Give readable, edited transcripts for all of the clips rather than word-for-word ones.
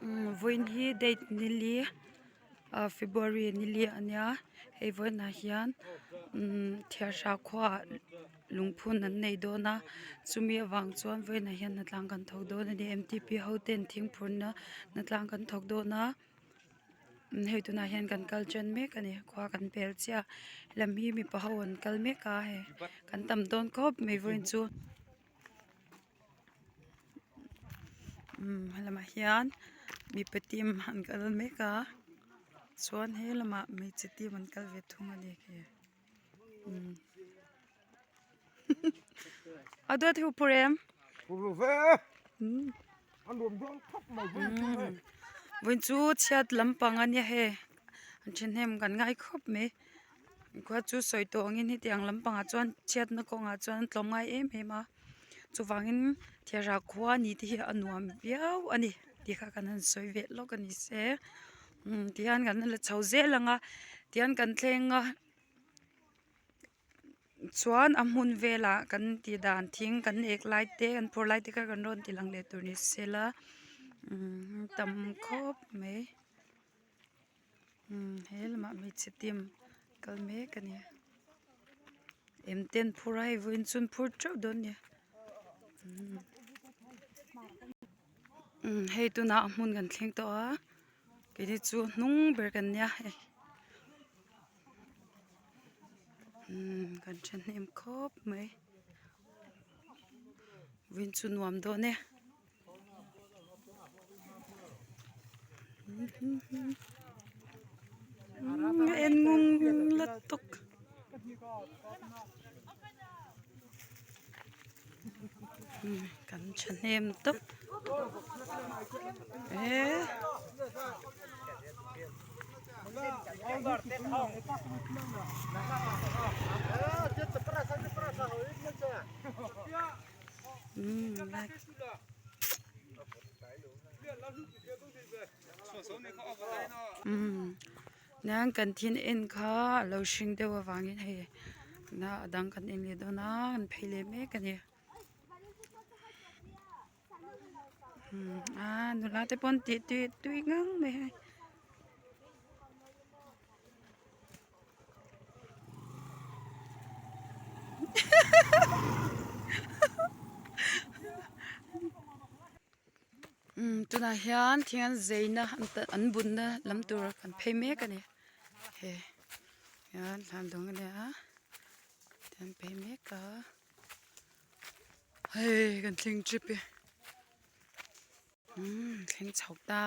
Vawiin hi date nili ah February nili a nia hei vawiinah hian thiarhra khuaah lungphun an nei dawn a chumi avang chuan vawiinah hian hnatlang kan thawk dawn a ni m t p ho ten thingphurna hnatlang kan thawk dawn a hei tunah hian kan kal tan mek a ni khua kan pel chiah a helam hi mipa ho an kal mek a hei kan tam dawn khawp mai vawiin chu. Umm helamah hian mipa team an kal mek a chuan he lamah hmeichhe team an kal ve thung a ni umm a dawt hi u phur em vawiin chu chhiat lampang a nia hei an thahnem kan ngai khawp mai. Khua chu sawi tawh angin hetiang lampangah chuan chhiatna kawngah chuan an tlawm ngai em em a chuvangin thiarah khua ni te hi a nuam viau a ni tih kha kan han sawi ve lawk a ni se umm tihian kan la chho zel ang a tihian kan thleng a chuan a hmun velah kan tih dan thing kan ek lai te kan phur lai te kha kan rawn ti lang leh tur ni sela umm tam khawp mai. Umm he lamah hmeichhe team kal mek a ni em ten phur a hei vawiin chu an phur teuh dawn a ni umm hei tunah a hmun kan thleng tawh a keini chu hnung ber kan nia hei umm kan thahnem khawp mai vawiin chu nuam dawn e. En ngung lutuk kan thahnem tawp eh. Nian kan thil en kha a lo hring deuh avangin hei na a dang kan en leh dawn a kan phei leh mek a ni a nula te pawh an tih tui tui ngang mai hei. Umm tunah hian thing an zeina an bunna lam tur kan phei mek a ni he hian thlan dawng a nia an phei mek a hei kan thleng trip e umm thleng chho ta.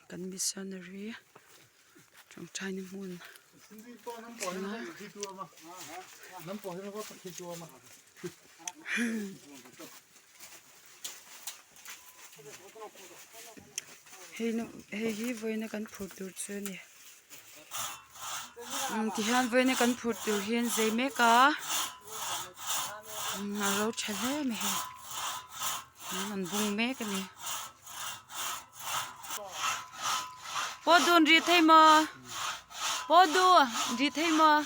Kan missionary tawngtaina hmun thleng a. Hei hi vawiina kan phur tur chu a ni. Tihian vawiina kan phur tur hi an zei mek a a ro tha hle mai hei an bung mek a ni pawh dun ri thei maw pawh du ri thei maw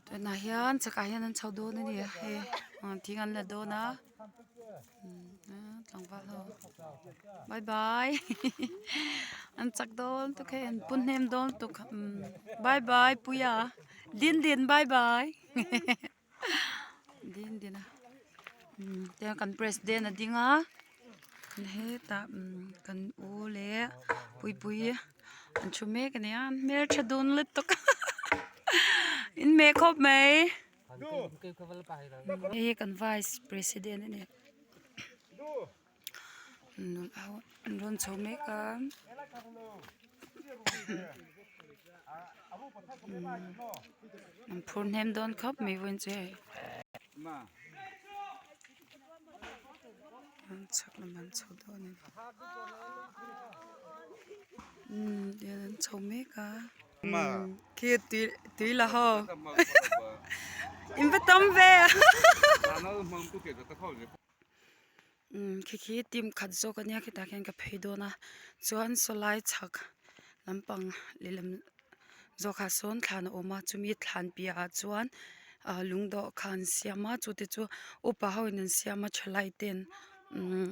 Tunah hian chakah hian an chho dawn a ni a hei thing an la dawn a tlangval ho bye bye an chak dawn tuk hei an pu hnem dawn tuk bye bye puia din din bye bye din din a tiang kan president a ding a hetah kan u leh puipui an thu mek a nia hmeltha dun lutuk in hmeh khawp mai hei hi kan vice president a ni an rawn chho mek a an phur hnem dawn khawp mai vawiin chu hei. An chhak lam an chho dawn a ni umm tihian an chho mek a khi tui tui la ho in va tam ve. Umm khi khi team khat zawk ania khitah khian ka phei dawn a chuan sawlai chhak lampang lehlam zawkah sawn thlan a awm a chumi thlan piahah chuan ah lung dawhkan an siam a chu te chu upa ho in an siam a thalai ten umm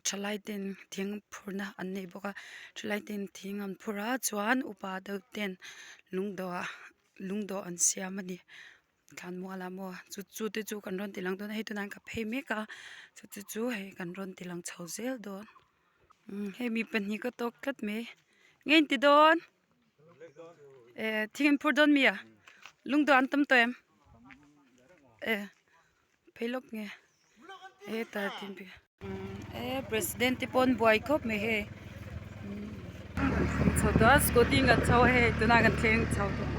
thalai ten thing phurhna an nei bawk a thalai ten thing an phur a chuan upa deuh ten lung dawhah lung dawh an siam a ni. Thlan mual ah maw chu chu te chu kan rawn ti lang dawn a hei tunah hian ka phei mek a chu chu chu hei kan rawn ti lang chho zel dawn umm hei mi pahnih ka tawk tlat mai nge in ti dawn eh thing an phur dawn mi a lungdawh an tam tawh em eh phei lawk nge hetah tin eh president te pawh an buai khawp mai hei chho tawh a scooty in kan chho a hei tunah kan thleng chho tawh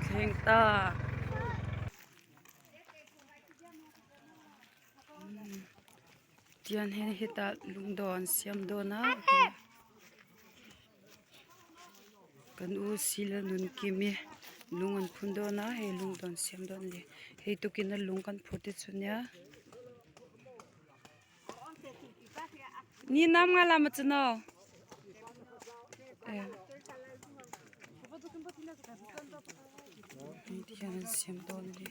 thleng ta tian hian hetah lungdawh an siam dawn a. Kan u sila nun kim i lung an phun dawn a hei lung dawn siam dawn a ni hei tukin a lung kan phur te chu nia ni nam nga lam a chu naw hei ti hian an siam dawn a ni.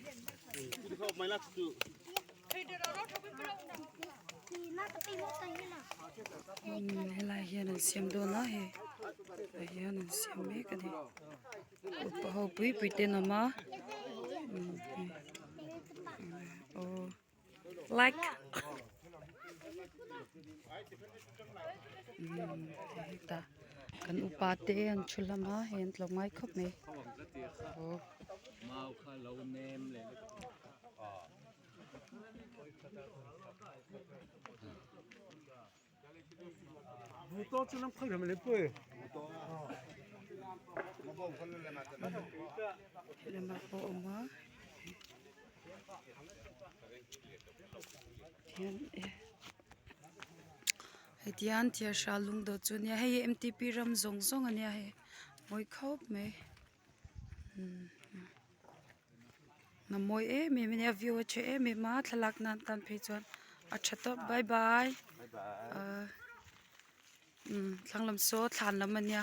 Helai hian an siam dawn a hei ah hian an siam mek a ni upa ho pui pui te an awm a aw like hetah kan upa te an thu hlawm a hei an tlawm ngai khawp mai aw. Helamah pawh a awm a hian e hetiang thir hral lung dawt chu ania hei hi M T P ram zawng zawng ania hei mawi khawp mai. A mawi em em a nia view a tha em em a thlalak nan tan phei chuan a tha tawp bye bye ahh umm thlang lam saw thlan lam a nia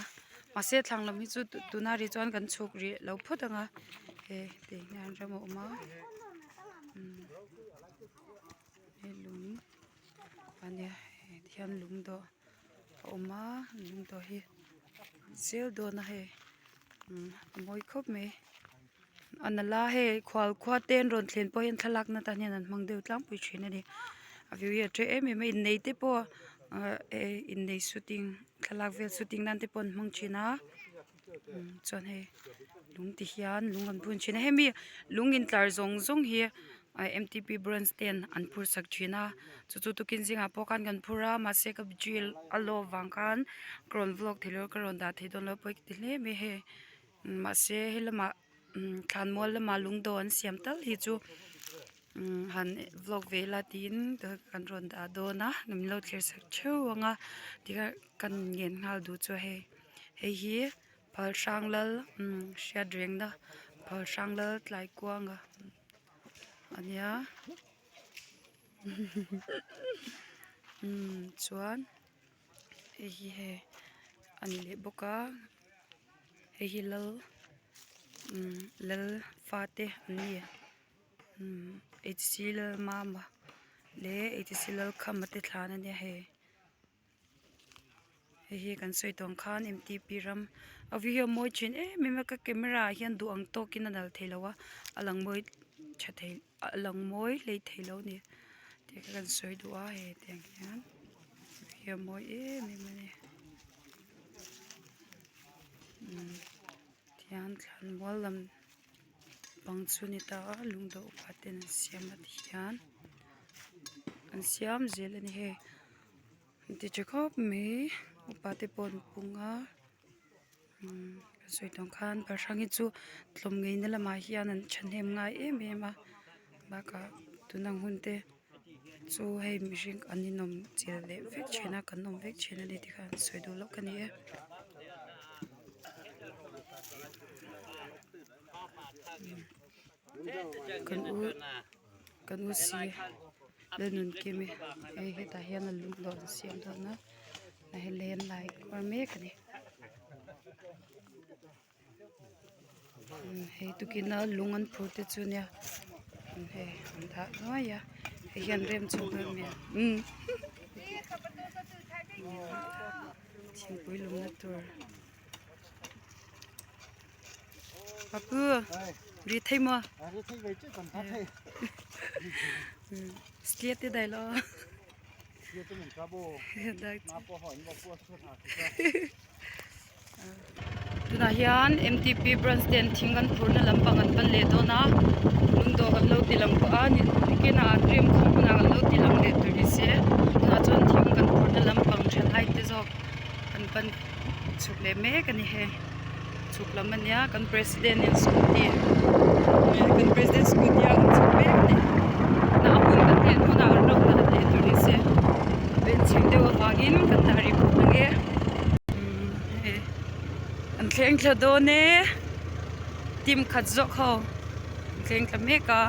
mahse thlang lam hi chu tuna ri chuan kan chhuk rih lo phawt ang a hei ti hian ram a awm a umm he lung a nia hei ti hian lung dawh a awm a lung dawh hi zel dawn a hei umm a mawi khawp mai. A nala hei khual khua te an rawn thlen pawh hian thlalak na tan hian an hmang deuh tlangpui thin a ni a view hi a tha em em a innei te pawh ah eh innei shooting thlalak vel shooting nan te pawh an hmang thin a chuan hei lung ti hian lung an phun thin a hemi lung intlar zawng zawng hi ah m t p branch ten an phur sak thin a chu chu tukin zingah pawh khan kan phur a mahse ka drill a lawm vang khan ka rawn vlog theih loh ka rawn dah thei dawn lo pawi ka ti hle mai hei. Mahse he lamah thlanmual lamah lungdawh an siam tal hi chu han vlog ve ila tiin kan rawn dah dawn a min lo thlir sak theuh ang a tikhan kan ngen nghal duh chu hei hei hi phal hrang lal hriat rengna phal hrang lal tlai kuanga a nia chuan hei hi hei a ni leh bawk a. Hei hi lal umm lal fate an ni umm h c lal mama leh h c lal khama te thlan a nia hei hei hi kan sawi tawh ang khan m t p ram a view hi a mawi thin em em a ka camera ah hian duh ang tawkin a nal thei lo a a lang mawi tha thei a lang mawi hlei thei lo a ni tih kha kan sawi duh a hei tiang hian hi a mawi em em a ni. Tihian thlan mual lam bang chu a ni ta a lung dawh upa ten an siam a tihian an siam zel a ni hei an ti tha khawp mai upa te pawh an pung a umm ka sawi tawh ang khan parhrang hi chu tlawm ngeina lamah hian an thahnem ngai em em a bakah tun ang hun te. Chu hei mihring an inawm chilh leh vek thin a kan awm vek thin a ni tih kha an sawi duh lawk a ni e. Kan u kan u si. Lalnunkimi hei hetah hian a lung dawh an siam dawn a hei len lai kuar mek a ni hei tukina lung an phur te chu nia hei an dah nuai a hei hian rem chho dawn hmel umm thingpui lumna tur. Papu ri thei maw? Ri thei ve chu kan tha thei. Sliat te dai lo. Sliat te min ka bo. Na po ho in bo po chu tha. Tunah hian MTP branch ten thing an phurna lampang an pan leh dawn a, lungdawh kan lo ti lang pawh a, nikinah an rim khawm hunah kan lo ti lang leh tur ni se, tunah chuan thing kan phurna lampang thalai te zawk an pan chhuk leh mek a ni hei chhuk lam a nia kan president in scooty kan president scooty a rawn chhuk mek a ni a hun kan hnen hunah an rawn kal leh tur ni se benchheng deuh avangin kan dah rih bawk ang e hei an thleng thla dawn e team khat zawk ho an thleng thla mek a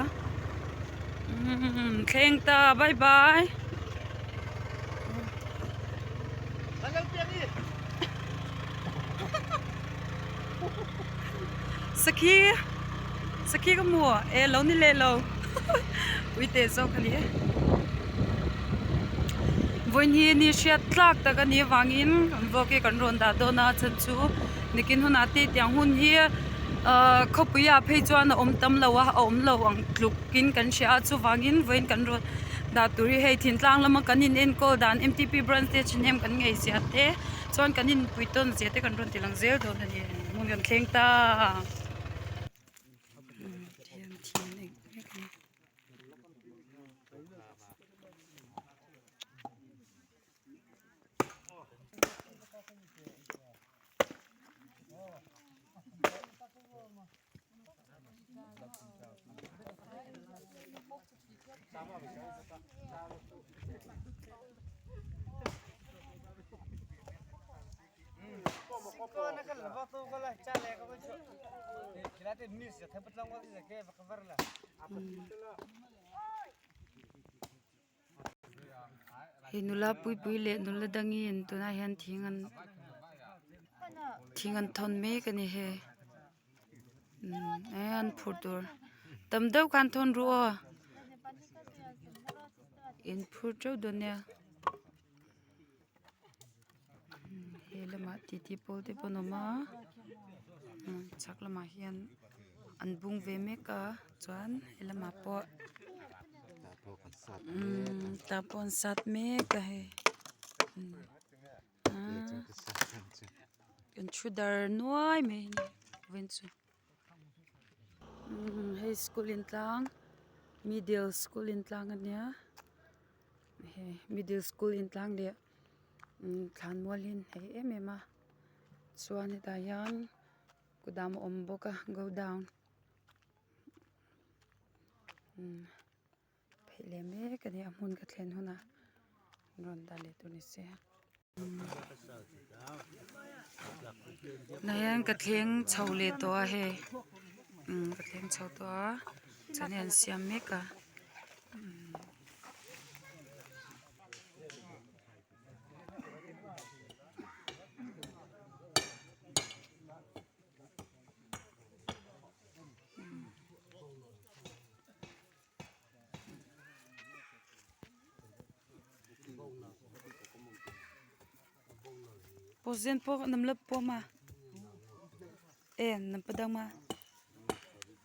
umm thleng ta bye bye. Sakhi sakhi ka hmu e lo ni leh lo uite zawk a ni e vawiin hi ni hriat tlak tak a nih avangin kan vawk hi kan rawn dah dawn a chhan chu nikin hunah te tiang hun hi ahh khawpui ah phei chuan a awm tam lo a a awm lo ang tluk in kan hria a chuvangin vawiin kan rawn dah tur hi hei thintlang lama kan in enkawl dan M T P branch te thahnem kan ngei zia te chuan kan inpui tawn zia te kan rawn ti lang zel dawn a ni hmun kan thleng ta Hei nula pui pui leh nula dangin tunah hian thing an thing an thawn mek a ni hei umm an phur tur tam deuh khan thawn ru aw in phur teuh dawn nia he lamah titi pawl te pawh an awm a chhak lamah hian an bung ve mek a chuan he lamah pawh umm tah pawh an sat mek a hei an thu dar nuai mai a ni vawiin chu umm hei school in tlang middle school in tlang a nia. Hei middle school in tlang leh thlan mual hi an hnaih em em a chuan hetah hian kudam a awm bawk a go down pheih leh mek a ni a hmun ka thlen hunah rawn dah leh tur ni se. Tunah hian ka thleng chho leh tawh a hei ka thleng chho tawh a chuan hei an siam mek a. Pozen pawh nam la pawm a e nam pa dang ma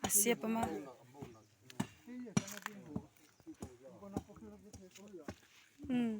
a siap a ma umm.